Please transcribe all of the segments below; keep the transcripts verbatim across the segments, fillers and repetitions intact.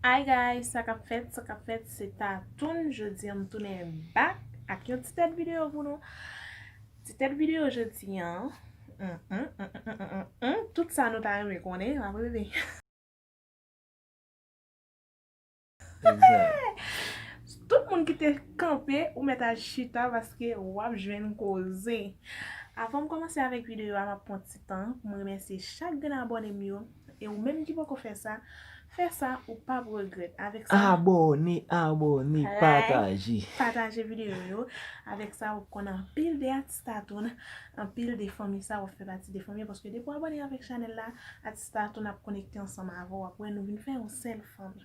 Hi guys, sa k ap fèt, sa k ap fèt, se Tatoune. Jodi an m tounen back ak yon ti tèt videyo pou nou. Ti tèt videyo jodi an. Mm, mm, mm, mm, mm, mm, mm, mm. Tout sa nou ta renmen konnen, m ap rele. Exact. Tout moun ki te kanpe, ou mèt al chita paske w ap jwenn koze. Avan m kòmanse avèk videyo a, m ap pran ti tan pou m remèsye chak grenn abòne m yo. E ou menm ki poko fè sa, fè sa, ou p ap regrèt. Avèk sa, abòne, abòne, like, pataje. Pataje videyo yo. Avèk sa, w ap konn anpil de atis Tatoune, anpil de fanmi sa, w ap fè pati de fanmi yo, paske depi w abòne avèk chanèl la, atis Tatoune ap konekte ansanm avè w, w ap wè nou vin fè yon sèl fanmi.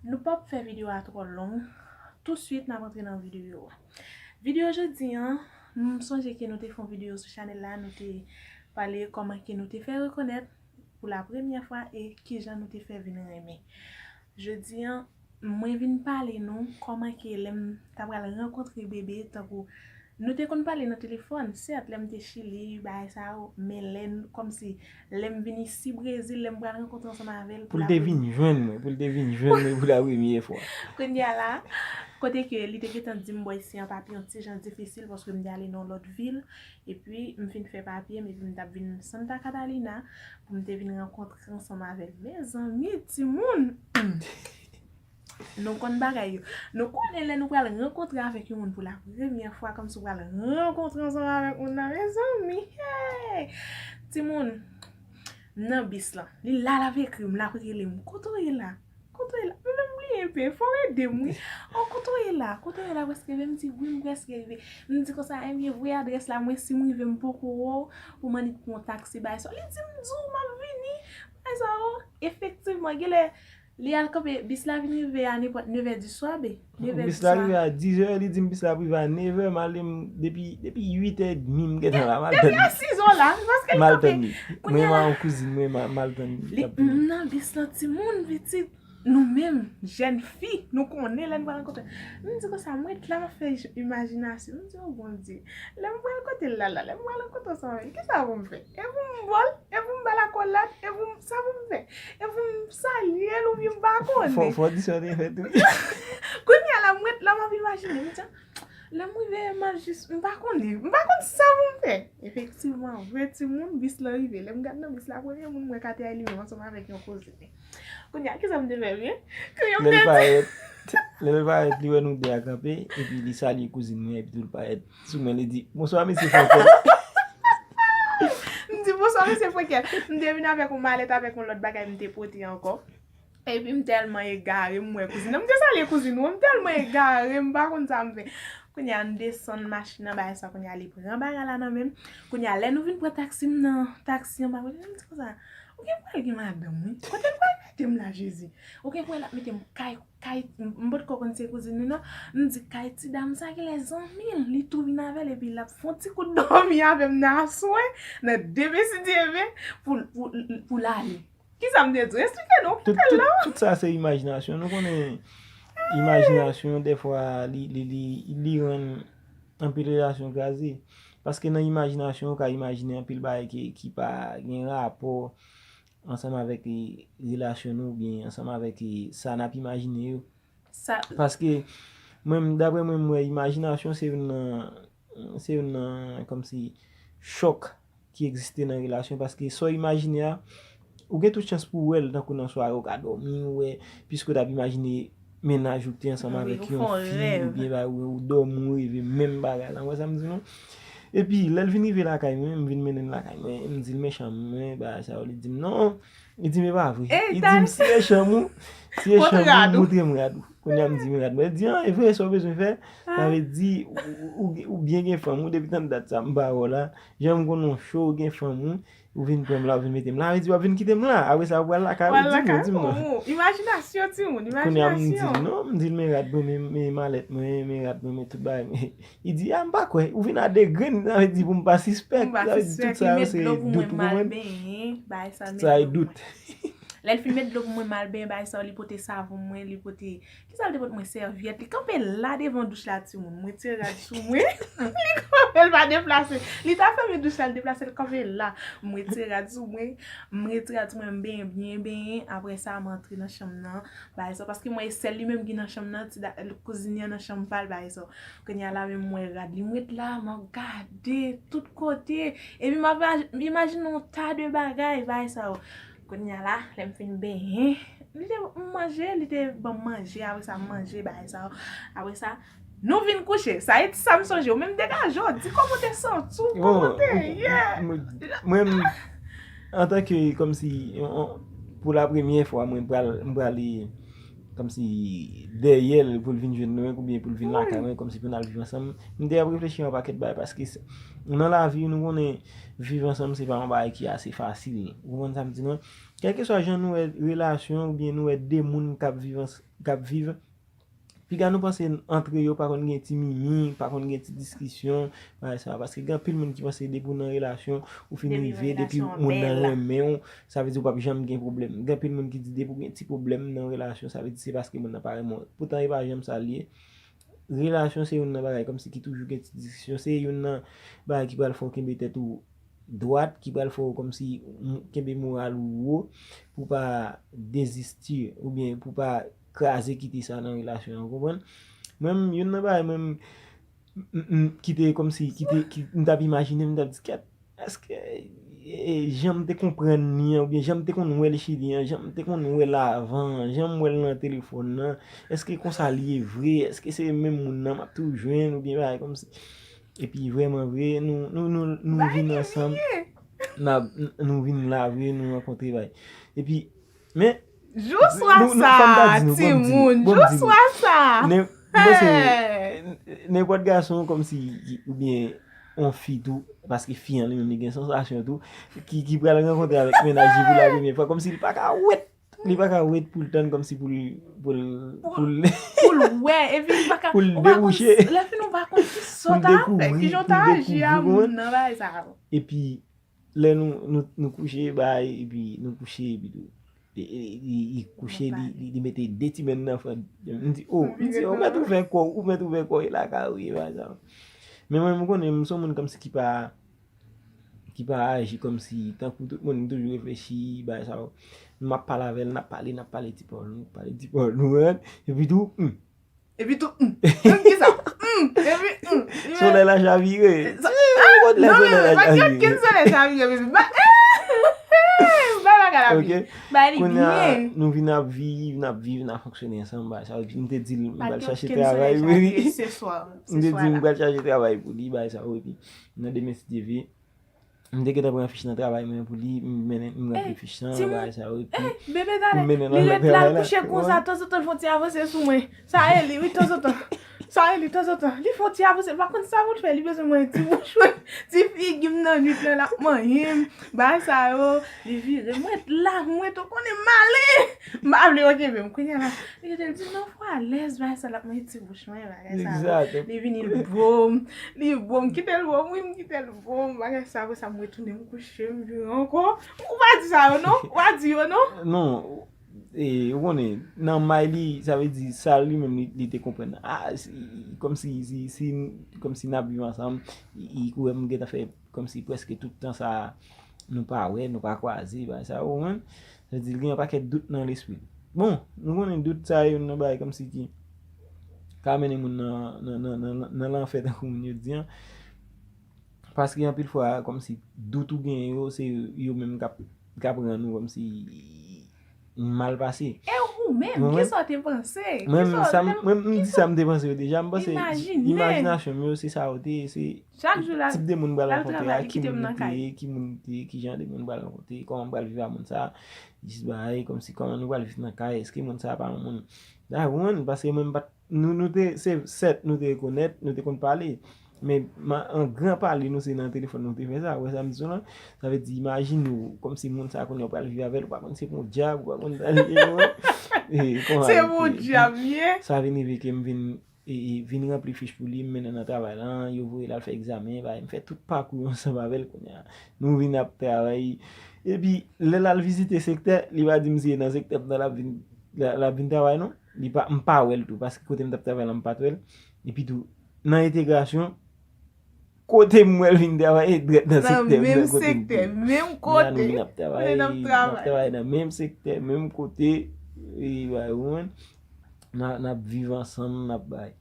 Nou p ap fè videyo a twò long. Touswit, n ap antre nan videyo a. Videyo jodi an, m sonje ke nou te fè yon videyo sou chanèl la, nou te pale kòman ke nou te fè rekonèt pou la premyè fwa e kijan nou te fè vin renmen. Jodi an, mwen vin pale nou kòman ke lè m ta pral rankontre bebe, tankou nou te konn pale nan telefòn, sèt, lè m te Chili, bagay sa yo, men lè n, kòmsi, lè m vin isi Brezil, lè m pral rankontre ansanm avè l pou la premyè fwa. Pou l te vin jwenn mwen, pou l te vin jwenn mwen pou la premyè fwa. Kounye a la, kote ke li te gentan di m bò isi an papye yon ti jan difisil paske m te ale nan yon lòt vil, epi m fin fè papye m, epi m t ap vin Santa Catalina pou m te vin rankontre ansanm avè l. Mezanmi, timoun! Nou konn bagay yo. Nou konnen lè nou pral rankontre avèk yon moun pou la premyè fwa, kòmsi w pral rankontre ansanm avèk moun nan, mezanmi, hey! Timoun, m nan bis lan. Li la, l ap ekri m, l ap rele m. Kote w ye la? Kote w ye la? Mwen menm bliye pe, fò w ede m, wi. Oh, kote w ye la? Kote w ye la? Prèske, m di, wi, m prèske rive. M di konsa, ebyen, voye adrès la, mwen, si m rive, m poko wè w, pou m annik pran yon taksi, bagay sa. Li di m, di w, m ap vini, bagay sa, oh. Efektivman, genlè, li al kanpe, bis la vin rive a nenpòt nevè di swa, be. Nevè di swa. Bis la rive a dizè, li di m bis la ap rive a nevè, m ale m depi, depi uitè edmi m gentan la, m al tann li. Depi a sizè la, paske li kanpe. M al tann li. Mwen menm ak yon kouzin mwen, m al tann li. M nan bis lan, timoun, pitit, nou menm, jèn fi, nou konnen lè nou pral rankontre. M di konsa, m ret la, m ap fè imajinasyon. M di, o Bondye, lè m pral kote l la, la, lè m pral rankontre ansanm avè l, kisa pou m fè? E pou m bo l? E pou m ba l akolad, e pou m, sa pou m fè? E pou m salye l oubyen m pa konnen. Fò, fò di sa te fèt, wi. Kounye a la, m ret la, m ap imajine. M di, lè m rive, m ap jis, m pa konnen. M pa konn sa pou m fè. Efektivman, vre timoun, bis lan rive. Lè m gade nan bis la, premye moun m wè k atè a, e li menm ansanm avèk yon kouzin li. Kounye a, kisa m te fè, byen? Kounye a m te di. Lè l parèt, lè l parèt, li wè nou de a kanpe, epi li salye kouzin mwen, epi tou l parèt sou mwen, li di, bonswa, mesye Frankel. M di, bonswa, mesye Frankel. M te vin avèk yon malèt, avèk yon lòt bagay m te pote ankò. Epi m tèlman egare, m wè kouzin nan. M te salye kouzin ou an, m tèlman egare, m pa konn sa m fè. Kounye a, m desann machin nan, bagay sa, kounye a, li pran bagay la nan men m. Kounye a, lè nou vin pran taksi, m nan taksi an, m ap, m di konsa, ou gen pral gen madanm, wi. Kote l pral mete m la, Jezi? Ou gen pral ap mete m kay Kay, m, m potko konn se kouzin li non. M di, kay ti dam sa genlè zanmi l, li tou vin avè l, epi l ap fè yon ti kout dòmi avè m nan aswè, nan demen si Dye vle, pou, pou, pou l ale. Kisa m te di w? Esplike nou, ou kite l la. Tout, tout, tout sa se imajinasyon. Nou konnen imajinasyon, dèfwa, li, li, li, li rann anpil relasyon kraze. Paske nan imajinasyon, ou ka imajine anpil bagay ki, ki pa gen rapò ansanm avèk, e, relasyon nou oubyen ansanm avèk, e, sa n ap imajine yo. Sa... Paske mwen, daprè mwen, m wè imajinasyon se youn nan, se youn nan kòmsi chòk ki egziste nan relasyon, paske sa w imajine a, ou gen tout chans pou w wè l tankou nan sware, ou ka dòmi, ou wè, piske w t ap imajine mennaj ou te ansanm avèk yon fi, oubyen bagay, ou dòmi, ou reve menm bagay la. Ou wè sa m di nou? Epi, lè l vin rive lakay mwen, m vin mennen l lakay mwen, m di l men chanm mwen, bagay sa yo, li di m non. Li di m e pa vre. Li di m si e chanm ou, si e chanm ou, montre m rad ou. Kounye a m di men rad mwen. Li di an, e vre, sa w bezwen fè, sa vle di ou, ou, ou byen gen fanm ou, depi tann dat sa m pa wè w la, jan m konnen w cho, ou gen fanm ou, ou vin pran m la, ou vin mete m la, sa vle di w ap vin kite m la. Apre sa, ou pral lakay ou, di m non, di m non. Imajinasyon, timoun, imajinasyon. Kounye a m di l non, m di l men rad mwen, men, men malèt mwen, men rad mwen, men tout bagay mwen. Li di, a, m pa kwè, ou vin a de grenn, sa vle di pou m pa sispèk, sa vle di tout sa yo se dout pou mwen. Tout sa e dout. Lè l fin met dlo pou mwen, m al benyen, bagay sa yo, li pote savon mwen, li pote, kisa l te pote mwen, sèvyèt, li kanpe la devan douch la, timoun, mwen tire rad sou mwen, li kanpe L pa deplase. Li ta fèmen douch la, l deplase, l kanpe la. M retire rad sou mwen, m retire rad sou mwen, m benyen, byen benyen. Apre sa, m antre nan chanm nan. Bagay sa, paske mwen e sèl li menm ki nan chanm nan, ti da, kouzin li an nan chanm pa l, bagay sa. Kounye a la, menm mwen rad li, m ret la, m ap gade tout kote. Epi m ap imaj-, imajine yon ta de bagay, bagay sa yo. Kounye a la, lè m fin benyen, li te manje, li te ban m manje, apre sa, m manje, bagay sa yo. Apre sa, nou vin kouche. Sa e ti sa m sonje. Ou menm degaje w, di kòman w te santi w, kòman w te ye. Mwen, antanke, kòmsi, yon, yon, pou la premyè fwa, mwen pral, m prale, kòmsi, dèyè l pou l vin jwenn mwen, oubyen pou l vin lakay mwen, kòmsi pou n al viv ansanm. M te ap reflechi yon pakèt bagay, paske s-, nan lavi, nou konnen, viv ansanm, se pa yon bagay ki ase fasil. Ou konprann sa m di nou? Kèlkeswa jan nou wè relasyon, oubyen nou wè de moun k ap viv, k ap viv, piga nou panse antre yo pa konn gen ti mimi, pa konn gen ti diskisyon, bagay sa. Paske gen anpil moun ki panse depi w nan relasyon, ou fin rive, depi moun nan renmen w, sa vle di ou p ap janm gen pwoblèm. Gen anpil moun ki di depi w gen ti pwoblèm nan relasyon, sa vle di se paske moun nan pa renmen w. Poutan e pa janm sa l ye. Relasyon se youn nan bagay kòmsi ki toujou gen ti diskisyon. Se youn nan bagay ki pral fè w kenbe tèt ou dwat, ki pral fè w kòmsi m-, kenbe moral ou wo pou pa dezisti oubyen pou pa kraze kite sa nan relasyon an, ou konprann? Mwen menm, youn nan bagay mwen menm, m, m, ki te kòmsi, ki te, ki, m t ap imajine, m t ap di, kèt, èske, e, jan m te konprann li an, oubyen jan m te konn wè l Chili an, jan m te konn wè l avan an, jan m wè l nan telefòn nan, èske konsa l ye vre, èske se menm moun nan m ap toujou jwenn, oubyen bagay kòmsi. Epi vrèman vre, nou, nou, nou, nou vin ansanm, n ap, n-, nou vin la vre, nou rankontre, bay. Epi, men, Jou swa sa, timoun, jou swa sa. M panse, nenpòt gason kòmsi, oubyen yon fi tou, paske fi an li menm li gen sansasyon tou, ki, ki pral rankontre avèk mennaj li pou la premyè fwa, kòmsi li pa ka wèt, li pa ka wèt pou l tann kòmsi pou l, pou l, pou l, pou l wè, epi li pa ka, pou l debouche, lè fin ou pa konn ki sa w ta fè, ki jan w ta aji a moun nan bagay sa yo. Epi, lè nou, nou, nou kouche, bay, epi nou kouche, epi tou. Li, li, li, li kouche, li, li, li mete de ti men nan front. M di, oh, m di, ou mèt ouvè kò, ou mèt ouvè kò, e lakay ou ye, pa egzanp. Men mwen, m konnen, m se yon moun kòmsi ki pa, ki pa aji kòmsi, tankou tout moun, m toujou reflechi, bagay sa yo. M ap pale avè l, n ap pale, n ap pale ti pawòl, nou pale ti pawòl, nou konprann. Epi tou, hmm, Epi tou, hmm. Menm ki sa. Hmm. Epi, hmm. Solèy la chavire. Ti, kot lè solèy la chavire? Ken solèy chavire, bebe? Ba, ba bagay la byen. Ba li byen. Nou vin ap viv, n ap viv, n ap fonksyone ansanm, bagay sa. Epi m te di l, m pral chache travay pou li. M te di l, m pral chache travay pou li, bagay sa. Epi, nan demen, si Dye vle, m te gentan pran fich nan travay mwen pou li, m mennen, m ranpli fich lan, bagay sa yo, epi pou m mennen l al nan travay la. Li ret la, l kouche konsa, tanzantan l fè yon ti avanse sou mwen. Sa e li, wi, tanzantan. Sa e li, tanzantan. Li fè yon ti avanse, m pa konn sa pou l fè, li bezwen mwen ti bouch mwen, ti figi m nan nwit lan, l ap manyen m, bagay sa yo, li vire, mwen la, mwen tou konnen m ale. M pa vle yo kenbe m, kounye a la, li rete, l di, non, fò alèz, bagay sa, l ap manyen ti bouch mwen, bagay sa yo. Li vini, l bo m, li bo m, kite l bo m, wi, m kite l bo m, bagay sa, apre sa, m retounen, m kouche, m vire ankò. Ou pa di sa yo, non? Ou pa di yo, non? Non, e, ou konnen, nan may li, sa vle di, sa li menm, li, li te konprann. A, si, kòmsi, si, si, kòmsi n ap viv ansanm, li, li kwè m gentan fè, kòmsi prèske tout tan sa, nou pa wè, nou pa kwaze, bagay sa yo, ou konprann? Sa vle di, li gen yon pakèt dout nan lespri l. Bon, nou konnen dout sa, youn nan bagay kòmsi ki ka mennen moun nan, nan, nan, nan, nan lanfè, tankou moun yo di an. Paske anpil fwa, kòmsi dout ou genyen yo, se yo menm k ap, k ap rann ou kòmsi mal pase. E ou menm, kisa w te panse? Mwen menm, sa m, mwen, m di sa m te panse yo deja. M panse imajinasyon m yo, se sa yo te ye, se tip de moun m pral rankontre a, ki moun li te ye, ki moun li te ye, ki jan de moun m pral rankontre, kòman m pral viv a moun sa, jis bagay, kòmsi kòman nou pral viv nan kay, èske moun sa pa yon moun. Dayè, ou konprann, paske mwen m pa t Nou, nou te, se, sèt, nou te rekonèt, nou te konn pale. Men, ma, an gran pale, nou se nan telefòn nou te fè sa. Ou wè sa m di w lan? Sa vle di, imajine w, kòmsi moun sa kounye a w pral viv avè l, ou pa konn se pou yon dyab, ou pa konn sa l ye, ou wè? E, kòman. Se pou yon dyab li ye. Sa vin rive ke m vin, e, e, vin ranpli fich pou li, m mennen l nan travay lan, yo voye l al fè egzamen, bagay, m fè tout pakou yo ansanm avè l kounye a. Nou vin ap travay. Epi, lè l al vizite sektè, li pa di m si e nan sektè m nan l ap vin, l ap vin travay, non. Li pa, m pa wè l tou, paske kote m t ap travay la, m pa t wè l. Epi tou, nan entegrasyon, kote m wè l vin travay, e dwèt nan sektè m, nan kote m vin. Menm kote. Kote n ap travay, n ap travay nan menm sektè, menm kote, e bay ou konprann. N ap viv ansanm, n ap bay.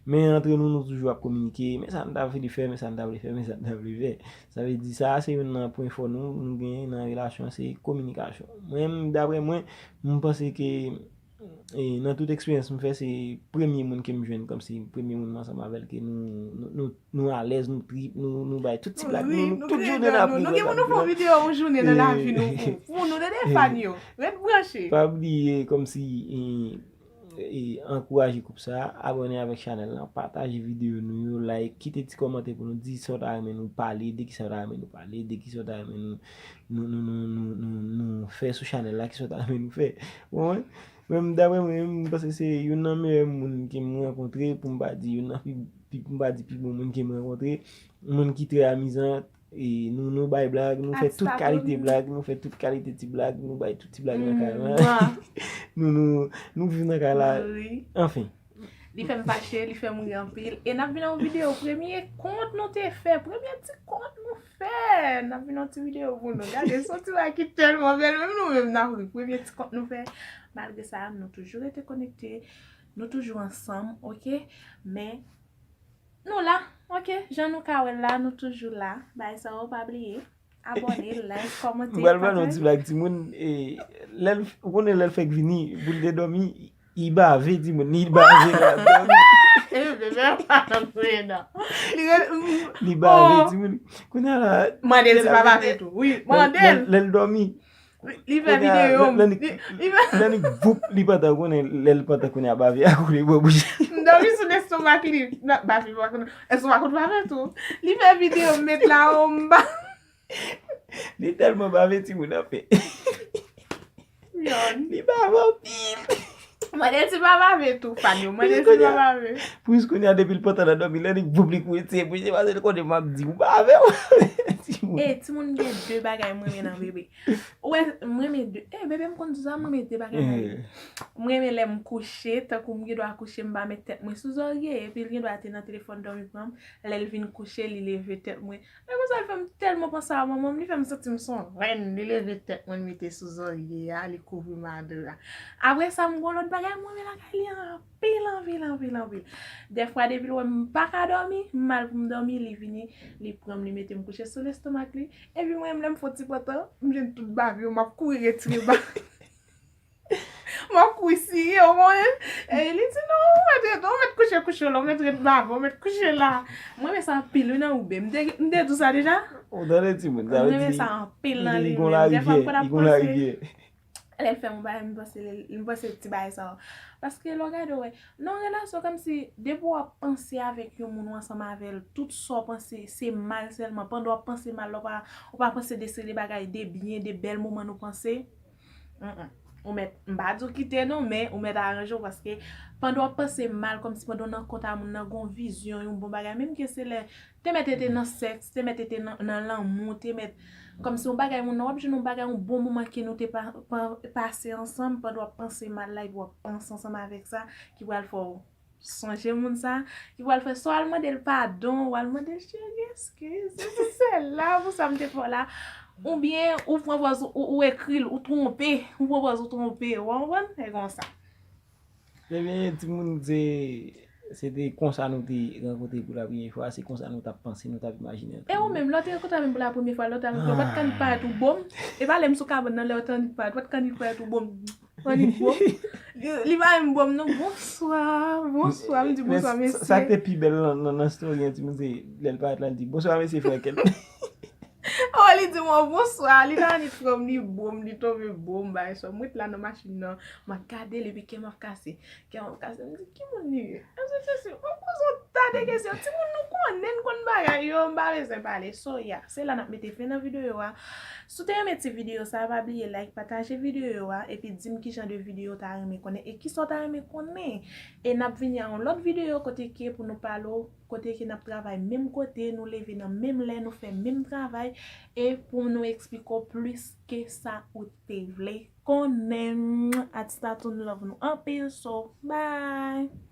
Men antre nou, nou toujou ap kominike, men sa n ta vle fè, men sa n ta vle fè, men sa n ta vle fè. Sa vle di sa, se youn nan pwen fò nou, nou genyen nan relasyon, se kominikasyon. Mwen, dapre mwen, m panse ke e, nan tout eksperyans m fè, se premye moun ke m jwenn, kòmsi premye moun m ansanm avè l ke nou, nou, nou, nou alèz, nou trip, nou, nou bay tout ti blag, nou, nou tout jounen n ap rigòl. Nou gen pou nou fè yon videyo yon jounen nan lavi nou pou, pou nou, tande fan yo. Ret branche. Pa bliye, kòmsi, e, e, ankouraje koup sa, abòne avèk chanèl la, pataje videyo nou yo, like, kite ti kòmantè pou nou di sa w ta renmen nou pale, de kisa w ta renmen nou pale, de kisa w ta renmen nou, nou, nou, nou, nou, nou, nou fè sou chanèl la, kisa w ta renmen nou fè. Ou konprann? Mwen, dapre mwen, m panse se youn nan meyè moun ke m rankontre, pou m pa di youn nan pi, pi, pou m pa di pi bon moun ke m rankontre. Moun ki trè amizan, e nou, nou bay blag, nou fè tout kalite blag, nou fè tout kalite ti blag, nou bay tout ti blag nan kay la. Nou, nou, nou viv nan kay la. Anfen. Li fè m fache, li fè m ri anpil. E n ap vin nan yon videyo, premye kont nou te fè, premye ti kont nou fè. N ap vin nan yon ti videyo pou nou. Gade, se yon ti bagay ki tèlman bèl, menm nou menm n ap ri. Premye ti kont nou fè. Malgre sa, nou toujou rete konekte. Nou toujou ansanm, oke? Men, nou la, oke? Jan nou ka wè l la, nou toujou la. Bagay sa yo, pa bliye. Abòne, like, kòmante, pataje. M pral ba nou ti blag, timoun. E, lè l, ou konnen lè l fèk vini, pou l te dòmi, li bave, timoun. Li bave, l ap dòmi. E, bebe, pa tann touye non. Li bave, timoun. Kounye a la. Mande l si pa bave tou. Wi, mande l. Lè l dòmi. Li fè videyo. Lè li voup, li pantan, konnen lè l pantan, konnen a bave a koule bò bouch. M dòmi sou lestomak li. Bave pa konnen. Estomak ou bave tou. Li fè videyo, m met la, o, m ba. Li tèlman bave, timoun an fè. Li bave anpil. Mande l si pa bave tou, fan yo. Mande l si pa bave. Pou jis kounye a, depi l pantan nan dòmi, lè li voup, li kouri tiye bouch li, paske l konnen m ap di, ou bave, ou bave, timoun. E, timoun, gen de bagay m renmen nan bebe. Ou wè, m renmen de, e, bebe, m konn di sa, m renmen de bagay nan bebe. M renmen lè m kouche, tankou m gen dwa kouche, m pa met tèt mwen sou zòrye, epi l gen dwa te nan telefòn dòmi pran m, lè l vin kouche, li leve tèt mwen. E konsa, l fè m tèlman panse a manman m, li fè m santi m se yon rèn, li leve tèt mwen, li mete sou zòrye a, li kouvri m a dra. Apre sa, m gen yon lòt bagay, m renmen lakay li anpil, anpil, anpil, anpil. Dèfwa, depi l wè m pa ka dòmi, m mal pou m dòmi, li vini, li pran m, li mete m kouche sou lestomak li. Epi mwen menm, lè m fè yon ti pantan, m jwenn tout bave yo, m ap kouri retire bave. M ap kouri siye, ou konnen. E li di, non, ou mèt rete, ou mèt kouche, kouche la, ou mèt ret bave, ou mèt kouche la. Mwen renmen sa anpil, wi, nan oube. M te, m te di w sa deja? Ou tande, timoun, sa vle di. Mwen renmen sa anpil nan li menm. Dèfwa, m konn ap panse. Lè l fè m yon bagay, m panse, m panse ti bagay sa yo. Paske lè w gade, w wè, nan yon relasyon, kòmsi, depi w ap panse avèk yon moun, ou ansanm avè l, tout sa w panse, se mal sèlman. Pandan w ap panse mal la, w pa, w pa panse de seri de bagay, de byen, de bèl moman nou panse. Mm, mm. Ou mèt, m pa di w kite non, men ou mèt aranje w, paske pandan w ap panse mal, kòmsi pandan w nan kont a moun nan, gen yon vizyon, yon bon bagay, menm ke se lè te mèt ete nan sèks, te mèt ete nan, nan lanmou, te mèt, kòmsi yon bagay, moun nan, w ap jwenn yon bagay, yon bon moman ke nou te pa, pa, pase ansanm, pandan w ap panse mal la, epi w ap panse ansanm avèk sa, ki pral fè w sonje moun sa, ki pral fè swa w al mande l padon, w al mande l cheri, eskize, se sèl la pou sa m te fè w la. Oubyen ou pran pòz ou, ou ekri l, ou twonpe, ou pran pòz ou twonpe, w konprann? E konsa. Ebyen, timoun, se, se te konsa nou te rankontre pou la premye fwa, se konsa nou t ap panse, nou t ap imajine. E ou menm, lè w te rankontre avè m pou la premye fwa, lè w te rankontre, w pa t k annik parèt ou bonm? E pa lè m sou kabann nan, lè w te annik parèt, w pa t k annik parèt ou bonm? Annik bonm. Li, li pa menm bonm non. Bonswa, bonswa. M di bonswa, mesye. Sa k te pi bèl nan, nan, nan story an, timoun, se lè l parèt la, l di, bonswa, mesye Frankel. Oh, li di mwen bonswa. Li pa annik franm, li bonm, li tonbe bonm, bagay sa. Mwen t la nan machin nan, m ap gade l, epi kè m ap kase. Kè m ap kase, m di, ki moun li ye? Èske se si? M ap poze yon ta de kesyon. Timoun, nou konnen, n konn bagay yo, m pa bezwen pale. So, yeah, se la n ap mete fen nan videyo a. Si w te renmen ti videyo sa, pa bliye like, pataje videyo a, epi di m ki jan de videyo w ta renmen konnen e kisa w ta renmen konnen. E n ap vini a yon lòt videyo kote ke pou nou pale w, kote ke n ap travay menm kote, nou leve nan menm lè, nou fè menm travay, e pou nou eksplike w plis ke sa ou te vle konnen. Atista tou, n love nou anpil, so, bye!